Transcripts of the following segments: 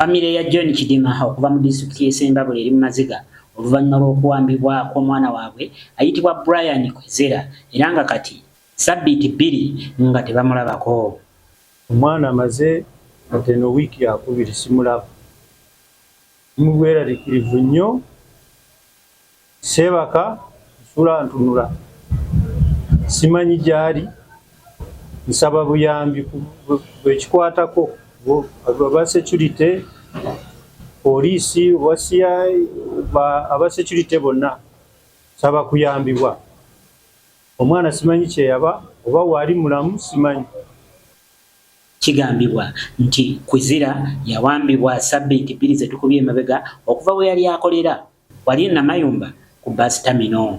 Famire ya John Kidima okuva mu disitulikiti y'e Ssembabule eri mu maziga oluvannyuma lw'okuwambibwa kw'omwana waabwe ayitibwa Brian Kwezera era nga kati ssabbiiti bbiri nga tebamulabako. Omwana amaze kati eno wiiki yakubiri simulaba. Ndi mu bweraliikirivu nnyo, seebaka, nsula ntunula, simanyi gy'ali. Nsaba buyambi bwekikwatako aba security, poliisi, oba CI, aba security bonna nsaba kuyambibwa. Omwana simanyi kyeyaba oba waali mulamu simanyi. Kigambibwa nti Kwizira yawambibwa ssabbiiti bbiri ze tukubye emabega okuva we yali akolera wali e Namayumba ku bus terminal.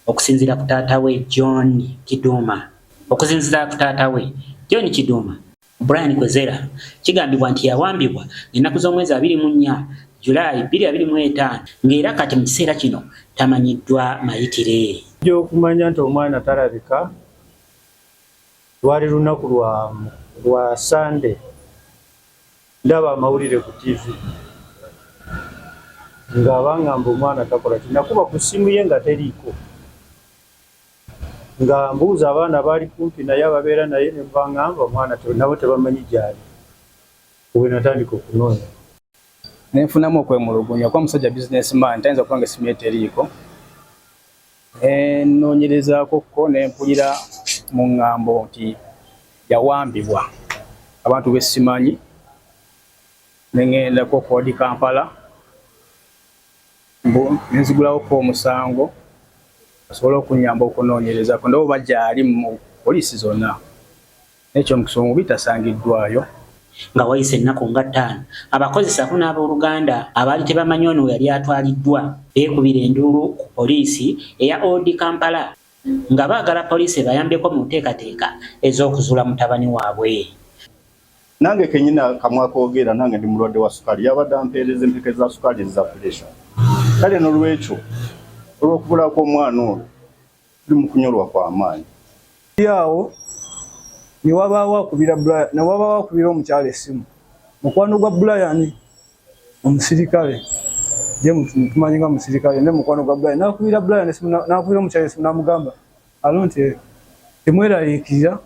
Okusinziira ku taata we John Kiduuma. Okusinziira ku taata we John Kiduuma, Brian Kwezera kigambibwa nti yawambibwa ennaku z'omwezi 24 July 2025 ng'era kati mu kiseera kino tamanyiddwa mayitire. Okumanya nti omwana talabika lwali lunaku lwa Sande, ndaba amawulire ku TV nga bangamba omwana takola ki, nakuba ku ssimu ye nga teriiko, nga mbuuza abaana baali kumpi naye ababeera naye ne bangamba omwana nabo tebamanyi gy'ali. Bwe natandika okunoonya nenfunamu okwemulugunya kuba musajja businessman tayinza kuba nga essimu ye teriiko. Nenoonyerezaako ko ne mpulira mu ŋŋambo nti yawambibwa abantu bessimanyi, ne ŋŋendako ku Old Kampala ne nzigulawoko omusango asobole okunnyamba okunoonyerezako ndaba oba gy'ali mu poliisi zonna. N'ekyo omukisa omubi tasangiddwayo. Nga wayise ennaku nga ttaano, abakozi ssaako n'abooluganda abaali tebamanyi ono we yali atwaliddwa beekubira enduulu ku poliisi eya Old Kampala nga baagala poliisi ebayambeko mu nteekateeka ez'okuzuula mutabani waabwe. Nange kenyini kamwa koogera, nange ndi mulwadde wa sukaali, yabadde ampeereza empeke za sukaali eza pressure. Kale n'olwekyo olw'okubulako omwana oyo tuli mu kunyolwa kwa maanyi. Awo ne wabaawo akubira omukyala essimu, mukwano gwa Brian omusirikale, je tumanyi nga musirikale ne mukwano gwa Brian, n'akubira Brian essimu, n'akubira omukyala essimu n'amugamba alo nti temweraliikirira,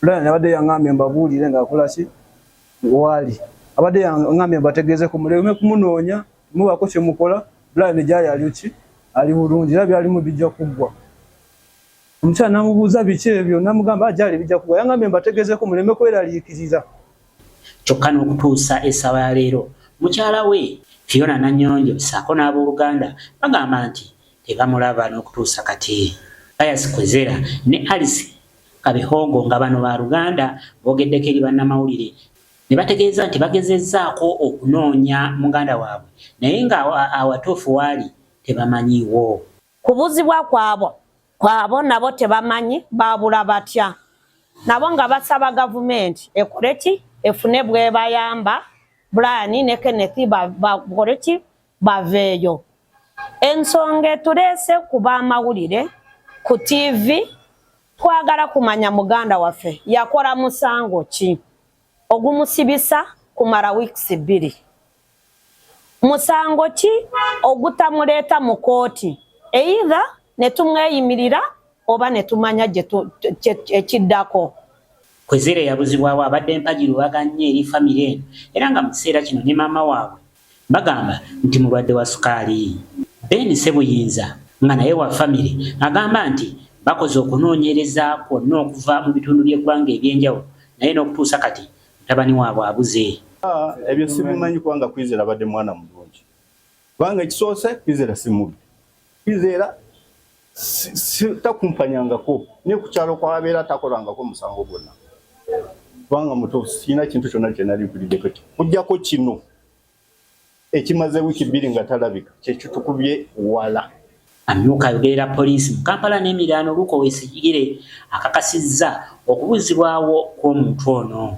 Brian abadde yaŋŋambye mbabuulire ng'akola ki waali, abadde yaŋŋambye mbategeezeko muleme kumunoonya, mubaako kye mukola, Brian gy'ali ali ki, ali bulungi era byalimu bijja kuggwa. Omukyala n'amubuuza biki ebyo, n'amugamba gyali bijja kuggwa, yaŋŋambye mbategeezeko muleme kweraliikirira. Kyokka n'okutuusa essaawa ya leero mukyala we Fiona Nanyonjo ssaako n'abooluganda bagamba nti tebamulaba n'okutuusa kati. Pius Kwezera ne Alice Kabihongo nga bano baluganda boogeddeko eri bannamawulire ne bategeeza nti bagezezzaako okunoonya muganda waabwe naye nga awatuufu waali tebamanyiiwo. Kubuzibwa kwabo nabo tebamanyi babula batya, nabo nga basaba gavumenti ekole ki, efune bwebayamba Brian ne Kenneth bakole ki, baveeyo. Ensonga etuleese ku b'amawulire ku TV, twagala kumanya muganda waffe yakola musango ki ogumusibisa kumala weeks 2, musango ki ogutamuleeta mu kooti, either ne tumweyimirira oba ne tumanya ekiddako. Kwezere yabuzibwawo abadde mpagi lubaga nnyo eri famire eno era nga mu kiseera kino ne maama waabwe bagamba nti mulwadde wa sukaali. Ben Sebuyinza nga naye wa famire agamba nti bakoze okunoonyereza kwonna okuva mu bitundu by'eggwanga eby'enjawulo naye n'okutuusa kati mutabani waabwe abuze. Ebyo sibimanyi kubanga Kwizera abadde mwana mulungi, kubanga ekisoose Kwizera si mubi, Kwizera takumpanyangako ne ku kyalo kwabeera takolangako musango gwonna, kubanga muto sirina kintu kyonna kye nali mpuliddeko kujjako kino ekimaze wiiki 2 nga talabika kyekitukubye wala. Amyuka ayogerera poliisi mu Kampala n'emiriraano Luke Owoyesigyire akakasizza okubuzibwawo kw'omuntu ono.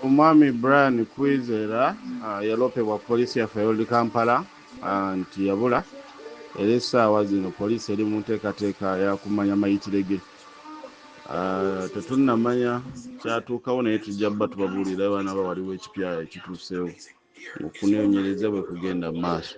Omwami Brian Kwizera yalopebwa poliisi yaffe Old Kampala nti yabula, era essaawa zino poliisi eri mu nteekateeka ya kumanya mayitire ge. Tetunnamanya kyatuukawo, naye tujja bba tubabuulira banaaba waliwo ekipya ekituuseewo okunoonyereza bwe kugenda mu maaso.